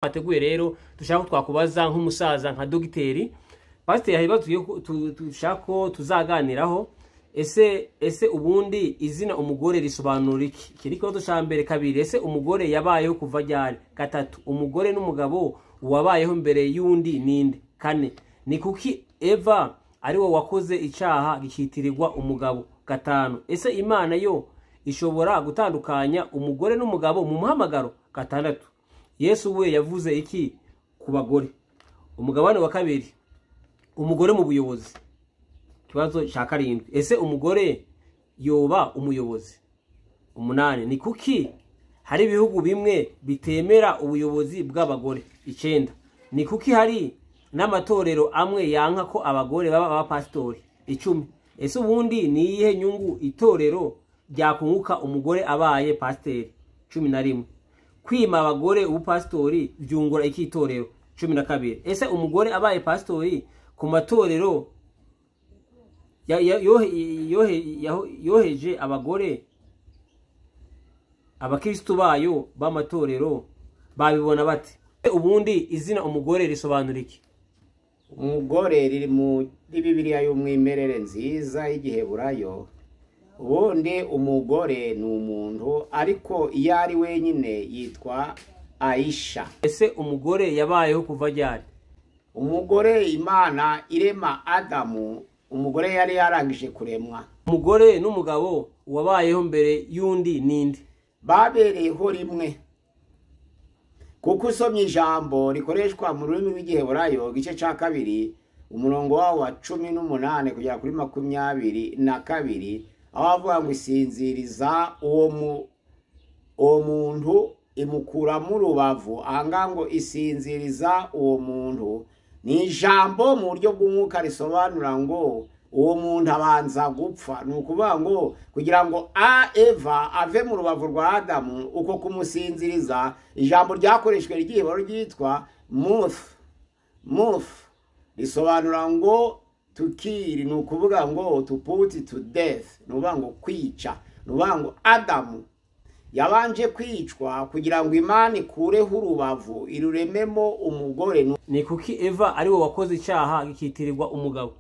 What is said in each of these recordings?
Twateguye rero dushaka ko twakubaza nk'umusaza, nka dogiteri, pasiteri. Hari ibibazo dushaka ko tuzaganiraho. Ese ubundi izina umugore risobanura iki? Iki ni ikibazo cya mbere. Kabiri, ese umugore yabayeho kuva ryari? Gatatu, umugore n'umugabo, uwabayeho mbere y'undi ninde? Kane, ni kuki Eva ari we wakoze icyaha gikitirirwa umugabo? Gatanu, ese Imana yo ishobora gutandukanya umugore n'umugabo mu muhamagaro? Gatandatu, Yesu we yavuze iki ku bagore? Umugabane wa kabiri, umugore mu buyobozi. Ikibazo cya karindwi, ese umugore yoba umuyobozi? Umunani, ni kuki hari ibihugu bimwe bitemera ubuyobozi bw'abagore? Icyenda, ni kuki hari n'amatorero amwe yanka ko abagore baba abapasitori? 10, ese ubundi ni iyihe nyungu itorero ryakunguka umugore abaye pasiteri? 11, kwima abagore ubupasitori byungura iki itorero? 12, ese umugore abaye pasitori ku matorero yoheje abagore, abakristu bayo b'amatorero babibona bate? Ubundi izina umugore risobanura iki? Umugore riri muri Bibiliya y'umwimerere nziza y'Igiheburayo. Ubundi umugore ni umuntu, ariko iyo ari wenyine yitwa Ayisha. Ese umugore yabayeho kuva ryari? Umugore, Imana irema Adamu, umugore yari yarangije kuremwa. Umugore n'umugabo, uwabayeho mbere y'undi ninde? Babereyeho rimwe, kuko usomye ijambo rikoreshwa mu rurimi rw'Igiheburayo, igice cya kabiri, umurongo wawo wa 18 kugera kuri 22, aho avuga ngo isinziriza uwo muntu imukuramo urubavu. Ahangaha ngo isinziriza uwo muntu ni ijambo mu buryo bw'umwuka risobanura ngo uwo muntu abanza gupfa. Ni ukuvuga ngo kugira ngo a Eva ave mu rubavu rwa Adamu, uko kumusinziriza, ijambo ryakoreshejwe ry'Igiheburayo ryitwa muth. Muth risobanura ngo to kill, ni ukuvuga ngo to put to death, ni ukuvuga ngo kwica. Ni ukuvuga ngo Adamu yabanje kwicwa kugira ngo Imana ikureho urubavu irurememo umugore. Ni kuki Eva ari we wakoze icyaha gikitirirwa umugabo?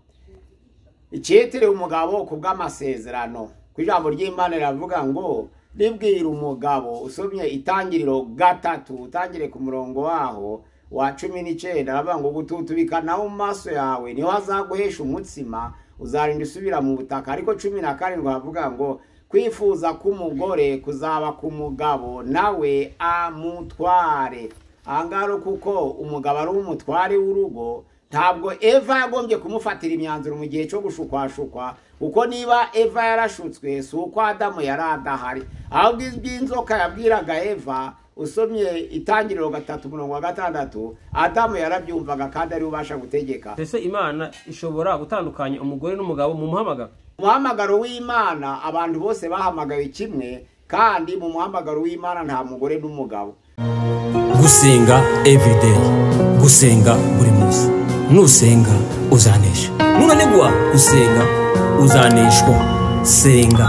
Icyitiriwe umugabo ku bw'amasezerano, ku ijambo ry'Imana riravuga ngo ribwira umugabo. Usomye Itangiriro 3, utangire ku murongo waho wa 19, aravuga ngo gututubikanaho mu maso yawe niho azaguhesha umutsima, uzarinda usubira mu butaka. Ariko 17 havuga ngo kwifuza k'umugore kuzaba ku mugabo, nawe amutware. Ahangaha kuko umugabo ari umutware w'urugo, ntabwo Eva yagombye kumufatira imyanzuro mu gihe cyo gushukwashukwa, kuko niba Eva yarashutswe si uko Adamu yari adahari, ahubwo iby'inzoka yabwiraga Eva, usomye Itangiriro 3 umurongo wa 6, Adamu yarabyumvaga kandi ari ubasha gutegeka. Ese Imana ishobora gutandukanya umugore n'umugabo mu muhamagaro? Umuhamagaro w'Imana, abantu bose bahamagawe kimwe, kandi mu muhamagaro w'Imana nta mugore n'umugabo. Gusenga everyday, gusenga buri munsi. Nusenga uzanesha, nunanigwa gusenga uzaneshwa. Senga.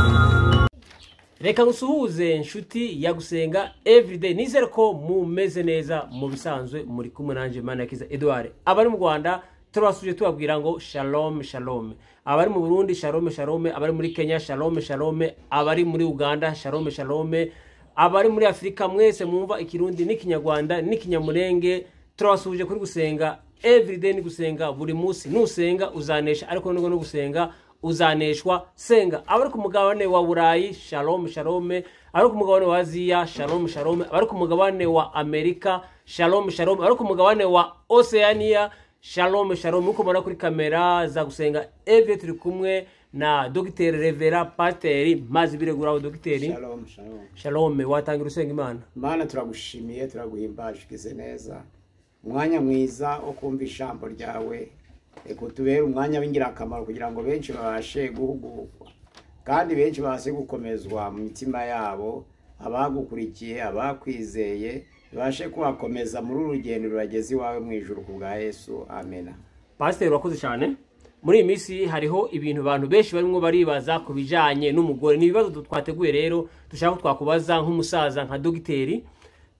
Reka ngusuhuze, nshuti ya Gusenga Everyday. Nizere ko mumeze neza. Mu bisanzwe muri kumwe nanjye Manakiza Edouard. Abari mu Rwanda turabasuje, tubabwira ngo shalom shalom. Abari mu Burundi, shalom shalom. Abari muri Kenya, shalom shalom. Abari muri Uganda, shalom shalom. Abari muri Afurika mwese mwumva Ikirundi n'Ikinyarwanda n'Ikinyamurenge, turabasuje kuri Gusenga Everyday. Ni gusenga buri munsi. Nusenga uzanesha, ariko nubwo no gusenga uzaneshwa. Senga. Abari ku mugabane wa Burayi, shalom shalom. Abari ku mugabane wa Aziya, shalom shalom. Abari ku mugabane wa Amerika, shalom shalom. Abari ku mugabane wa Oceania, shalom shalom. Uko mubona kuri kamera za Gusenga Everyday, turi kumwe na Dr Reverend Pasiteri Mazibireguraho. Dogiteri. Shalom shalom. Shalom. Watangira usenga Imana. Mana, turagushimiye, turaguhimbaje, ugize neza. Umwanya mwiza wo kumva ijambo ryawe, reka utubere umwanya w'ingirakamaro kugira ngo benshi babashe guhugurwa kandi benshi babashe gukomezwa mu mitima yabo. Abagukurikiye, abakwizeye, babashe kubakomeza muri uru rugendo rurageze iwawe mu ijuru, ku bwa Yesu, amena. Pasiteri, urakoze cyane. Muri iyi minsi hariho ibintu abantu benshi barimo baribaza ku bijyanye n'umugore. Ni ibibazo twateguye rero dushaka ko twakubaza nk'umusaza, nka dogiteri.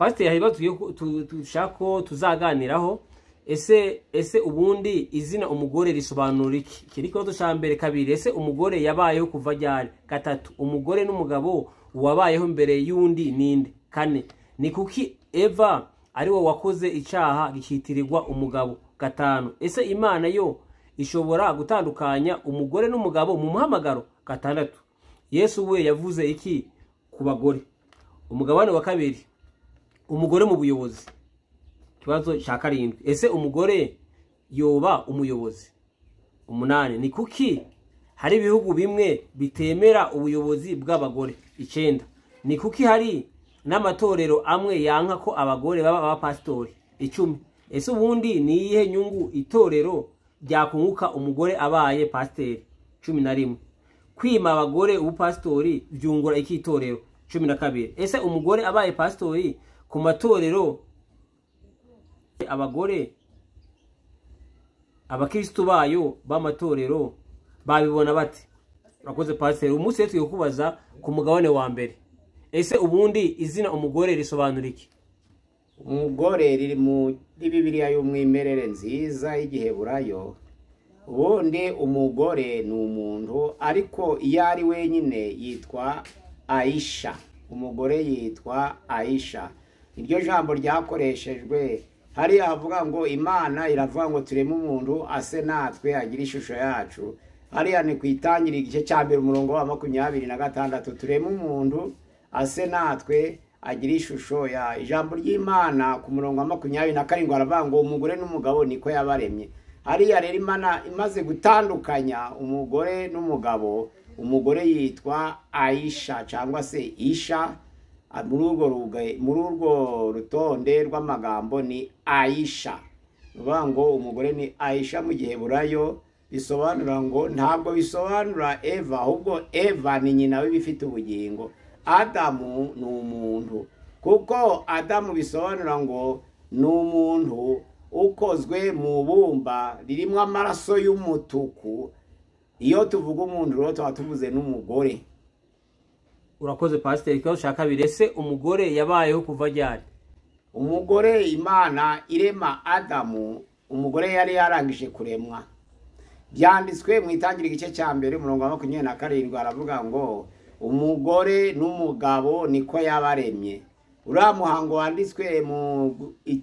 Pasiteri, hari ibibazo dushaka ko tuzaganiraho. Ese ubundi izina umugore risobanura iki? Iki ni ikibazo cya mbere. Kabiri, ese umugore yabayeho kuva ryari? Gatatu, umugore n'umugabo wabayeho mbere y'undi ninde? Kane, ni kuki Eva ari we wakoze icyaha gikitirirwa umugabo? Gatanu, ese Imana yo ishobora gutandukanya umugore n'umugabo mu muhamagaro? Gatandatu, Yesu we yavuze iki ku bagore? Umugabane wa kabiri, umugore mu buyobozi. Ikibazo cya karindwi, ese umugore yoba umuyobozi? Umunani, ni kuki hari ibihugu bimwe bitemera ubuyobozi bw'abagore? Icyenda, ni kuki hari n'amatorero amwe yanka ko abagore baba abapasitori? 10, ese ubundi ni iyihe nyungu itorero ryakunguka umugore abaye pasiteri? 11, kwima abagore ubupasitori byungura iki itorero? 12, ese umugore abaye pasitori ku matorero, abagore abakristu bayo b'amatorero babibona bate? Urakoze, pasiteri. Umunsi rero tugiye kubaza ku mugabane wa mbere: ese ubundi izina umugore risobanura iki? Umugore riri muri Bibiliya y'umwimerere nziza y'Igiheburayo. Ubundi umugore ni umuntu, ariko iyo ari wenyine yitwa Ayisha. Umugore yitwa Ayisha, iryo jambo ryakoreshejwe hariya havuga ngo Imana iravuga ngo tureme umuntu ase natwe, agire ishusho yacu. Hariya ni ku Itangira igice cya mbere, umurongo wa 26: tureme umuntu ase natwe, agira ishusho ya. Ijambo ry'Imana ku murongo wa 27 aravuga ngo umugore n'umugabo niko yabaremye. Hariya rero Imana imaze gutandukanya umugore n'umugabo, umugore yitwa Ayisha cyangwa se Isha. Muri urwo rutonde rw'amagambo ni Ayisha. Ni ukuvuga ngo umugore ni Ayisha mu Giheburayo, bisobanura ngo, ntabwo bisobanura Eva, ahubwo Eva ni nyina w'ibifite ubugingo. Adamu ni umuntu, kuko Adamu bisobanura ngo ni umuntu ukozwe mu bumba ririmo amaraso y'umutuku. Iyo tuvuga umuntu rero tuba tuvuze n'umugore. Urakoze, pasiteri. Ikibazo cya kabiri: ese umugore yabayeho kuva ryari? Umugore, Imana irema Adamu, umugore yari yarangije kuremwa. Byanditswe mu Itangira igice cya mbere, umurongo wa 27, aravuga ngo umugore n'umugabo niko yabaremye. Uriya muhango wanditswe mu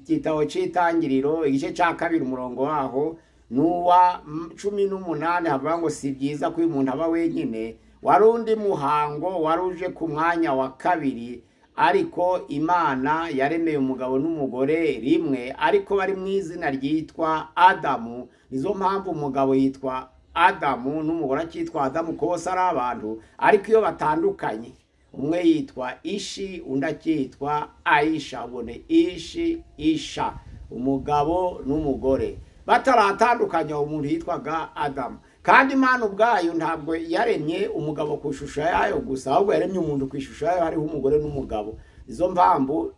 gitabo cy'Itangiriro igice cya kabiri, umurongo waho ni uwa 18, havuga ngo si byiza ko uyu muntu aba wenyine. Wari undi muhango wari uje ku mwanya wa kabiri, ariko Imana yaremeye umugabo n'umugore rimwe, ariko bari mu izina ryitwa Adamu. Nizo mpamvu umugabo yitwa Adamu n'umugore akitwa Adamu, ko bose ari abantu, ariko iyo batandukanye umwe yitwa Ishi, undi akitwa Ayisha. Ubone Ishi, Isha, umugabo n'umugore. Bataratandukanya umuntu yitwaga Adamu. Kandi Imana ubwayo ntabwo yaremye umugabo ku ishusho yayo gusa, ahubwo yaremye umuntu ku ishusho yayo, hariho umugore n'umugabo. Izo mpamvu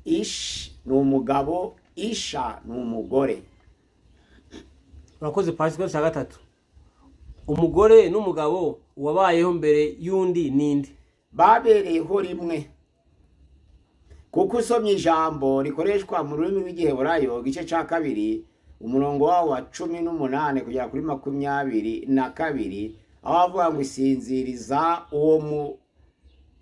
Ish ni umugabo, Isha ni umugore. Urakoze, pasiteri. Ikibazo cya gatatu: umugore n'umugabo wabayeho mbere y'undi ninde? Babereyeho rimwe, kuko usomye ijambo rikoreshwa mu rurimi rw'Igiheburayo igice cya kabiri, umurongo wawo wa 18 kugera kuri 22, aho avuga ngo isinziriza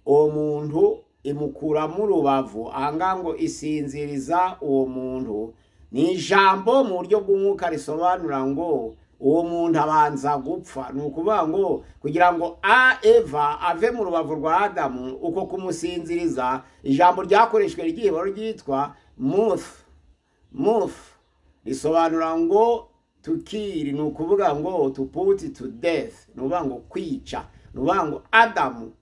uwo muntu imukuramo urubavu. Ahangaha ngo isinziriza uwo muntu ni ijambo mu buryo bw'umwuka risobanura ngo uwo muntu abanza gupfa. Ni ukuvuga ngo kugira ngo a Eva ave mu rubavu rwa Adamu, uko kumusinziriza, ijambo ryakoreshejwe ry'Igiheburayo ryitwa muth. Muth risobanura ngo to kill, ni ukuvuga ngo to put to death, ni ukuvuga ngo kwica. Ni ukuvuga ngo Adamu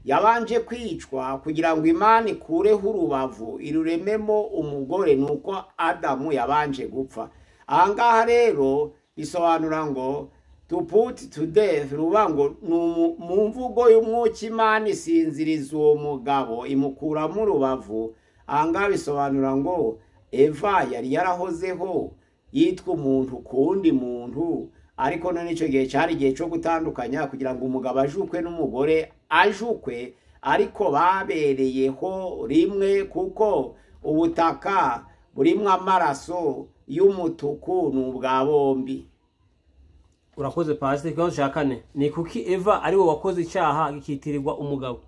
yabanje kwicwa kugira ngo Imana ikureho urubavu irurememo umugore, ni uko Adamu yabanje gupfa. Ahangaha rero bisobanura ngo to put to death, ni ukuvuga ngo ni mu mvugo y'umwuka Imana isinziriza uwo mugabo imukuramo urubavu. Ahangaha bisobanura ngo Eva yari yarahozeho yitwa umuntu ku wundi muntu, ariko none icyo gihe cyari igihe cyo gutandukanya kugira ngo umugabo ajukwe n'umugore ajukwe, ariko babereyeho rimwe, kuko Ubutaka burimo amaraso y'umutuku ni ubwa bombi. Urakoze pasiteri. Ikibazo cya kane ni kuki Eva ari we wakoze icyaha gikitirirwa umugabo?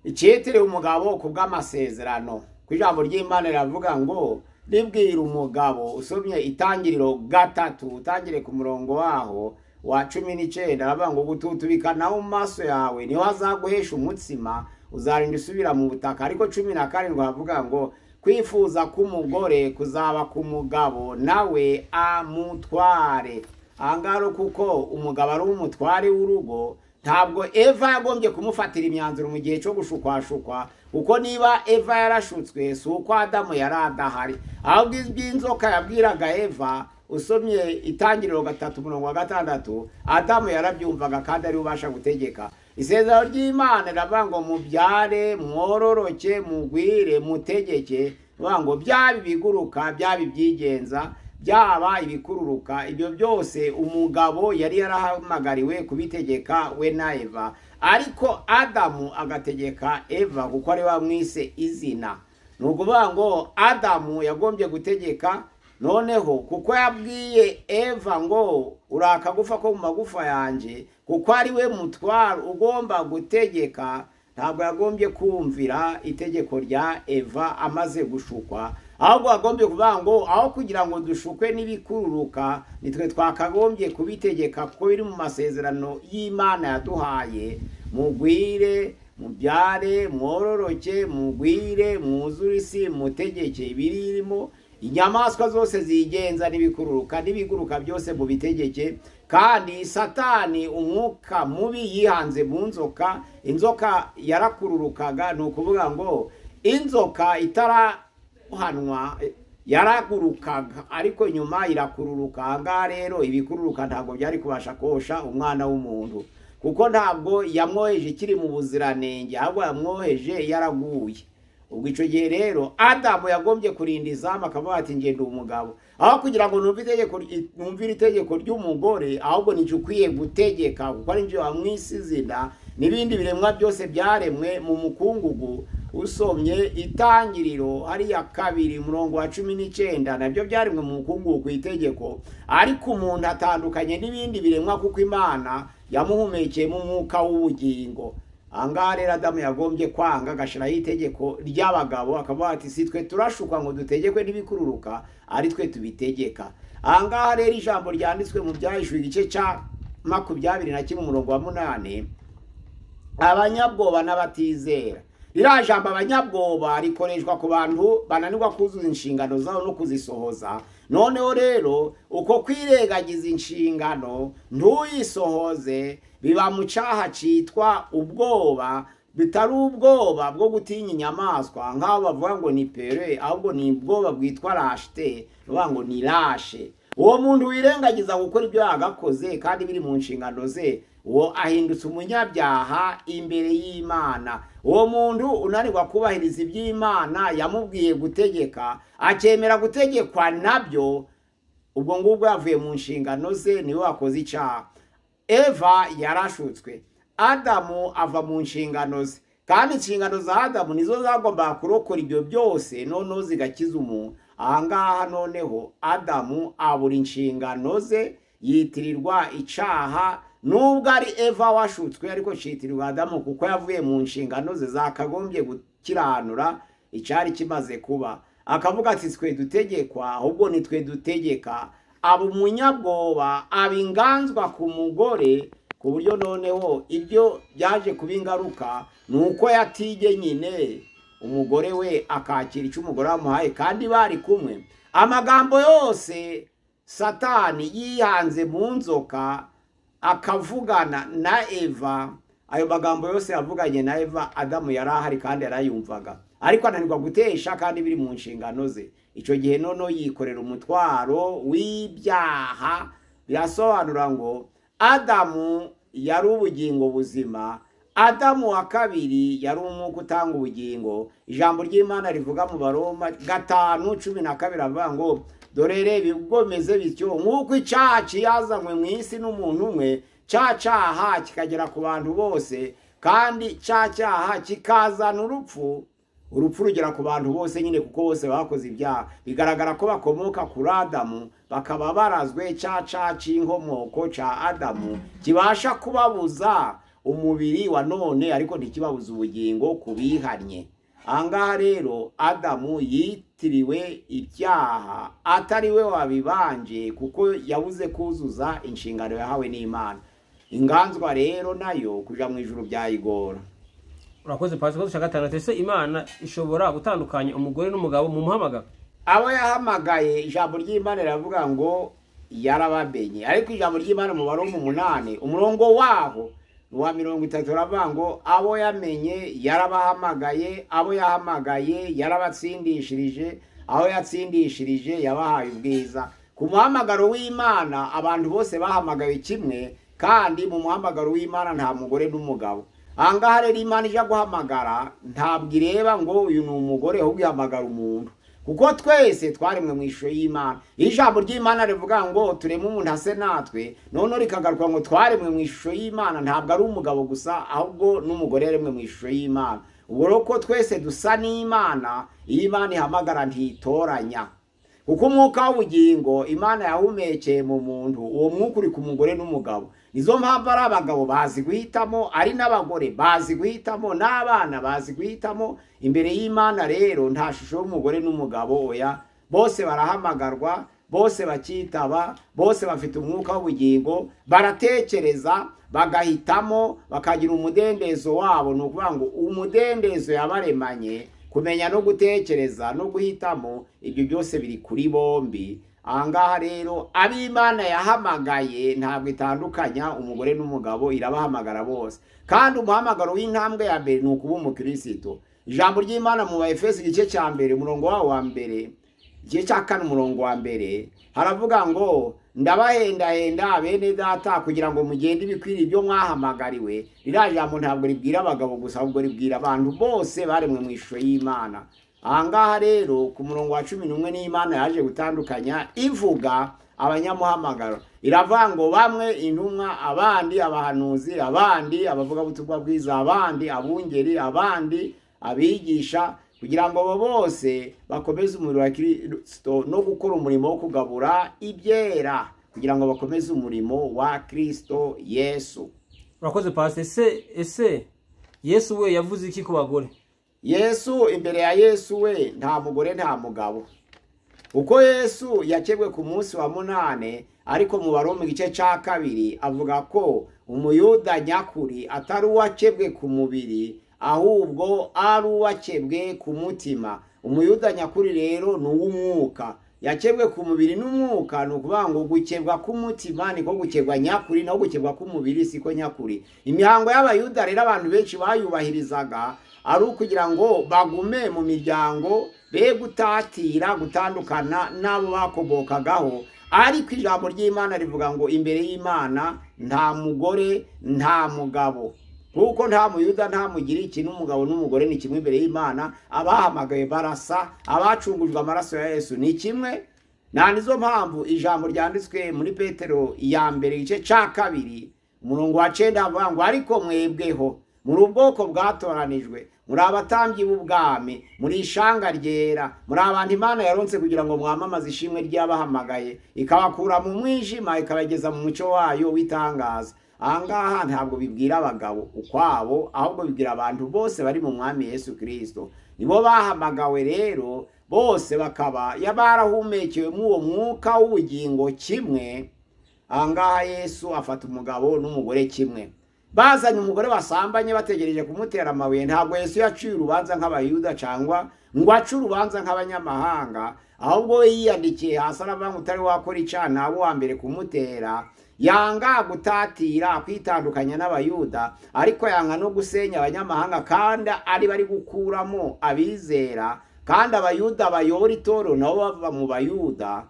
Icyitiriwe umugabo ku bw'amasezerano, ku ijambo ry'Imana riravuga ngo ribwira umugabo. Usomye Itangiriro 3 utangire ku murongo waho wa 19, aravuga ngo gututubika nawe mu maso yawe niho azaguhesha umutsima, uzarinda usubira mu butaka. Ariko 17 havuga ngo kwifuza k'umugore kuzaba ku mugabo nawe amutware. Ahangaha kuko umugabo ari umutware w'urugo, ntabwo Eva yagombye kumufatira imyanzuro mu gihe cyo gushukwashukwa, kuko niba Eva yarashutswe si uko Adamu yari adahari, ahubwo iby'inzoka yabwiraga Eva, usomye Itangiriro 3 umurongo wa 6, Adamu yarabyumvaga kandi ari ubasha gutegeka. Isezerano ry'Imana riravuga ngo mubyare, mwororoke, mugwire, mutegeke, bivuga ngo byaba ibiguruka, byaba ibyigenza, byaba ibikururuka, ibyo byose umugabo yari yarahamagariwe kubitegeka we na Eva. Ariko Adamu agategeka Eva kuko ari wamwise izina. Ni ukuvuga ngo Adamu yagombye gutegeka, noneho kuko yabwiye Eva ngo uri akagufa ko mu magufa yanjye, kuko ari we mutwaro ugomba gutegeka, ntabwo yagombye kumvira itegeko rya Eva amaze gushukwa, ahubwo yagombye kuvuga ngo aho kugira ngo dushukwe n'ibikururuka nitwe twakagombye kubitegeka, kuko biri mu masezerano y'Imana yaduhaye: mugwire, mubyare, mwororoke, mugwire, mwuzure isi, mutegeke ibirimo, inyamaswa zose zigenza n'ibikururuka n'ibiguruka byose mubitegeke. Kandi Satani umwuka mubi yihanze mu nzoka, inzoka yarakururukaga, ni ukuvuga ngo inzoka itarahanwa yaragurukaga, ariko nyuma irakururuka. Ahangaha rero ibikururuka ntabwo byari kubasha kosha umwana w'umuntu, kuko ntabwo yamwoheje ikiri mu buziranenge, ahubwo yamwoheje yaraguye. Ubwo icyo gihe rero Adamu yagombye kurinda izamu, akavuga ati ngenda umugabo, aho kugira ngo numvire itegeko ry'umugore, ahubwo ni ukwiye gutegeka, kuko ari njye wamwise izina n'ibindi biremwa byose byaremwe mu mukungugu. Usomye Itangiriro hariya 2 umurongo wa 19, nabyo byaremwe mu mukungugu ku itegeko, ariko umuntu atandukanye n'ibindi biremwa kuko Imana yamuhumekeye mu mwuka w'ubugingo. Ahangaha rero Adamu yagombye kwanga, agashiraho itegeko ry'abagabo, akavuga ati si twe turashukwa ngo dutegekwe n'ibikururuka, ari twe tubitegeka. Ahangaha rero ijambo ryanditswe mu Byahishuwe igice cya 21 umurongo wa 8, abanyabwoba n'abatizera. Ririya jambo abanyabwoba rikoreshwa ku bantu bananirwa kuzuza inshingano zabo no kuzisohoza. Noneho rero uko kwirengagiza inshingano ntuyisohoze biba mu cyaha cyitwa ubwoba, bitari ubwoba bwo gutinya inyamaswa nk'aho bavuga ngo ni pere, ahubwo ni ubwoba bwitwa lâcheté, bavuga ngo ni lâche. Uwo muntu wirengagiza gukora ibyo yagakoze kandi biri mu nshingano ze, uwo ahindutse umunyabyaha imbere y'Imana. Uwo muntu unanirwa kubahiriza iby'Imana yamubwiye gutegeka, akemera gutegekwa nabyo, ubwo ngubwo yavuye mu nshingano ze, niwe wakoze icyaha. Eva yarashutswe, Adamu ava mu nshingano ze, kandi inshingano za Adamu nizo zagombaga kurokora ibyo byose, noneho zigakiza umuntu. Ahangaha noneho Adamu abura inshingano ze, yitirirwa icyaha, nubwo ari Eva washutswe, ariko citirirwa Adamu kuko yavuye mu nshingano ze zakagombye gukiranura icyari kimaze kuba. Akavuga ati twe dutegekwa, ahubwo ni twe dutegeka. Aba umunyabwoba, aba inganzwa ku mugore, ku buryo noneho ibyo byaje kuba ingaruka ni uko yatige nyine umugore we akakira icyo umugore wamuhaye kandi bari kumwe. Amagambo yose Satani yihanze mu nzoka akavugana na Eva, ayo magambo yose yavuganye na Eva, Adamu yari ahari kandi yarayumvaga, ariko ananirwa gutesha kandi biri mu nshingano ze. Icyo gihe noneho yikorera umutwaro w'ibyaha. Birasobanura ngo Adamu yari ubugingo buzima, Adamu wa kabiri yari umwuka utanga ubugingo. Ijambo ry'Imana rivuga mu Baroma 5:12 avuga ngo dore reba bigomeze bityo, nk'uko icyaha kiyazanywe mu isi n'umuntu umwe, cya cyaha kikagera ku bantu bose, kandi cya cyaha kikazana urupfu, Urupfu rugera ku bantu bose nyine, kuko bose bakoze ibyaha. Bigaragara ko bakomoka kuri Adamu, bakaba barazwe ca c'inkomoko ca Adamu kibasha kubabuza umubiri wa none, ariko ntikibabuza ubugingo kubihannye. Ahangaha rero Adamu yitiriwe ibyaha atari we wabibanje, kuko yabuze kuzuza inshingano yahawe n'Imana. Inganzwa rero nayo kuja mu ijuru byayigora. Urakoze pastor. Ikibazo cya gatandatu: ese Imana ishobora gutandukanya umugore n'umugabo mu muhamagaro? Abo yahamagaye, ijambo ry'Imana riravuga ngo yarabamenye. Ariko ijambo ry'Imana mu Baroma 8 umurongo waho wa 30 uravuga ngo abo yamenye yarabahamagaye, abo yahamagaye yarabatsindishirije, aho yatsindishirije yabahaye ubwiza. Ku muhamagaro w'Imana abantu bose bahamagawe kimwe, kandi mu muhamagaro w'Imana nta mugore n'umugabo. Ahangaha rero Imana ija guhamagara ntabwo ireba ngo uyu ni umugore, ahubwo ihamagara umuntu, kuko twese twaremwe mu ishusho y'Imana. Ijambo ry'Imana rivuga ngo tureme umuntu ase natwe, noneho rikagaruka ngo twaremwe mu ishusho y'Imana. Ntabwo ari umugabo gusa, ahubwo n'umugore yaremwe mu ishusho y'Imana. Ubwo rero ko twese dusa n'Imana, iyo Imana ihamagara ntitoranya, kuko umwuka w'ubugingo Imana yahumekeye mu muntu, uwo mwuka uri ku mugore n'umugabo. Nizo mpamvu ari abagabo bazi guhitamo, ari n'abagore bazi guhitamo, n'abana bazi guhitamo. Imbere y'Imana rero nta shusho y'umugore n'umugabo, oya, bose barahamagarwa, bose bakitaba, bose bafite umwuka w'ubugingo, baratekereza, bagahitamo, bakagira umudendezo wabo. Ni ukuvuga ngo umudendezo yabaremanye, kumenya no gutekereza no guhitamo, ibyo byose biri kuri bombi. Ahangaha rero ab'Imana yahamagaye ntabwo itandukanya umugore n'umugabo, irabahamagara bose. Kandi umuhamagaro w'intambwe ya mbere ni ukuba umukristo. Ijambo ry'Imana mu Baefeso igice cya 1 umurongo wawo wa 1, igice cya 4 umurongo wa 1, haravuga ngo ndabahendahenda bene data kugira ngo mugende ibikwiriye ibyo mwahamagariwe. Ririya jambo ntabwo ribwira abagabo gusa, ahubwo ribwira abantu bose baremwe mu ishusho y'Imana. Ahangaha rero ku murongo wa 11 n'Imana yaje gutandukanya ivuga abanyamuhamagaro. Iravuga ngo bamwe intumwa, abandi abahanuzi, abandi abavugabutumwa bwiza, abandi abungeri, abandi abigisha, kugira ngo abo bose bakomeze umurimo wa Kristo no gukora umurimo wo kugabura ibyera, kugira ngo bakomeze umurimo wa Kristo Yesu. Urakoze pastor. Ese Yesu we yavuze iki ku bagore? Yesu, imbere ya Yesu we nta mugore nta mugabo. Uko Yesu yakebwe ku munsi wa 8, ariko mu Baroma igice cya 2 avuga ko umuyuda nyakuri atari uwakebwe ku mubiri, ahubwo ari uwakebwe ku mutima. Umuyuda nyakuri rero ni uw'umwuka. Yakebwe ku mubiri n'umwuka, ni ukuvuga ngo gukebwa k'umutima niko gukebwa nyakuri, naho gukebwa k'umubiri siko nyakuri. Imihango y'abayuda rero abantu benshi bayubahirizaga ari ukugira ngo bagume mu miryango, be gutatira gutandukana n'abo bakomokagaho. Ariko ijambo ry'Imana rivuga ngo imbere y'Imana nta mugore nta mugabo, kuko nta muyuda nta mugiriki, n'umugabo n'umugore ni kimwe imbere y'Imana. Abahamagaye barasa, abacungujwe amaraso ya Yesu ni kimwe. Na nizo mpamvu ijambo ryanditswe muri Petero ya 1 igice cya 2 umurongo wa 9 avuga ngo ariko mwebweho muri ubwoko bwatoranijwe, muri abatambyi b'ubwami, muri ishanga ryera, muri abantu Imana yaronse kugira ngo mwamamaze ishimwe ry'abahamagaye, ikabakura mu mwijima ikabageza mu mucyo wayo w'itangaza. Ahangaha ntabwo bibwira abagabo ukwabo, ahubwo bibwira abantu bose bari mu mwami Yesu Kristo. Nibo bahamagawe rero bose bakaba barahumekewemo uwo mwuka w'ubugingo kimwe. Ahangaha Yesu afata umugabo n'umugore kimwe. Bazanye umugore basambanye bategereje kumutera amabuye. Ntabwo Yesu yaciye urubanza nk'abayuda cyangwa ngo ace urubanza nk'abanyamahanga, ahubwo we yiyandikiye hasi aravuga ngo utari wakora icyaha nabo wa mbere kumutera. Yanga gutatira kwitandukanya n'abayuda, ariko yanga no gusenya abanyamahanga, kandi ari bari gukuramo abizera, kandi abayuda bayobora itorero nabo bava mu bayuda.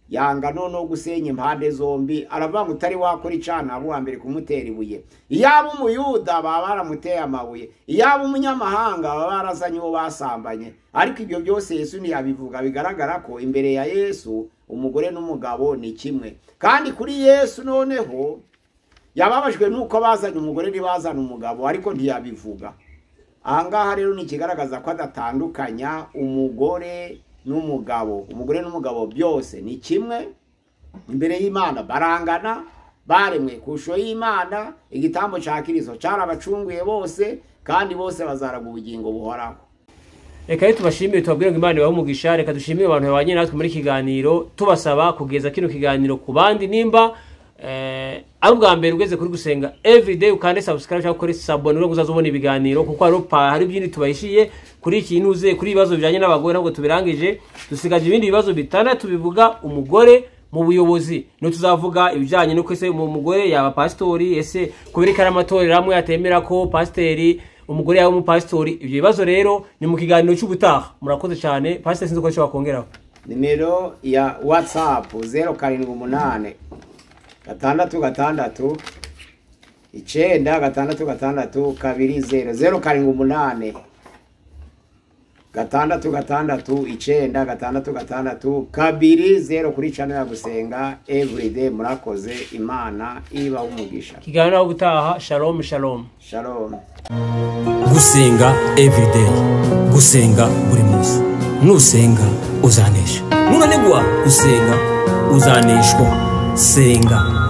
Yanga noneho gusenya impande zombi, aravuga ngo utari wakora icyaha nabo wa mbere kumutera ibuye. Iyaba umuyuda baba baramuteye amabuye, iyaba umunyamahanga baba barazanye uwo basambanye. Ariko ibyo byose Yesu ntiyabivuga. Bigaragara ko imbere ya Yesu umugore n'umugabo ni kimwe. Kandi kuri Yesu noneho yababajwe nuko bazanye umugore ntibazana umugabo, ariko ntiyabivuga. Ahangaha rero ni ikigaragaza ko adatandukanya umugore n'umugabo. Umugore n'umugabo byose ni kimwe imbere y'Imana, barangana, baremwe ku ishusho y'Imana. Igitambo cya Kirisito cyarabacunguye bose, kandi bose bazaraga ubugingo buhoraho. Reka rero tubashimire, tubabwire ngo Imana ibahe umugisha. Reka dushimire abantu babanye natwe muri kiganiro, tubasaba kugeza kino kiganiro ku bandi. Nimba ari ubwa mbere ugeze kuri Gusenga Everyday, ukande subscribe cyangwa ukore s'abonner ngo uzaze ubona ibiganiro, kuko hari byinshi tubahishiye kuri iki ntuze kuri ibibazo bijyanye n'abagore. Ntabwo tubirangije, dusigaje ibindi bibazo 6 bivuga umugore mu buyobozi. No tuzavuga ibijyanye n'uko ese mu mugore yaba pasitori, ese kubera ko ari amatorero amwe atemera ko pasiteri umugore yaba umupasitori. Ibyo bibazo rero ni mu kiganiro cy'ubutaha. Murakoze cyane. Pasiteri, sinzi ko icyo wakongeraho. Nimero ya WhatsApp 078 6 6 9 6 6 2 0 078 6 6 9 6 6 2 0 kuri channel ya Gusenga Everyday. Murakoze, Imana ibahe umugisha. Ikiganiro aho ubutaha. Shalom, shalom. Shalom. Gusenga everyday, gusenga buri munsi. Nusenga uzanesha, nunanigwa gusenga uzaneshwa. Senga.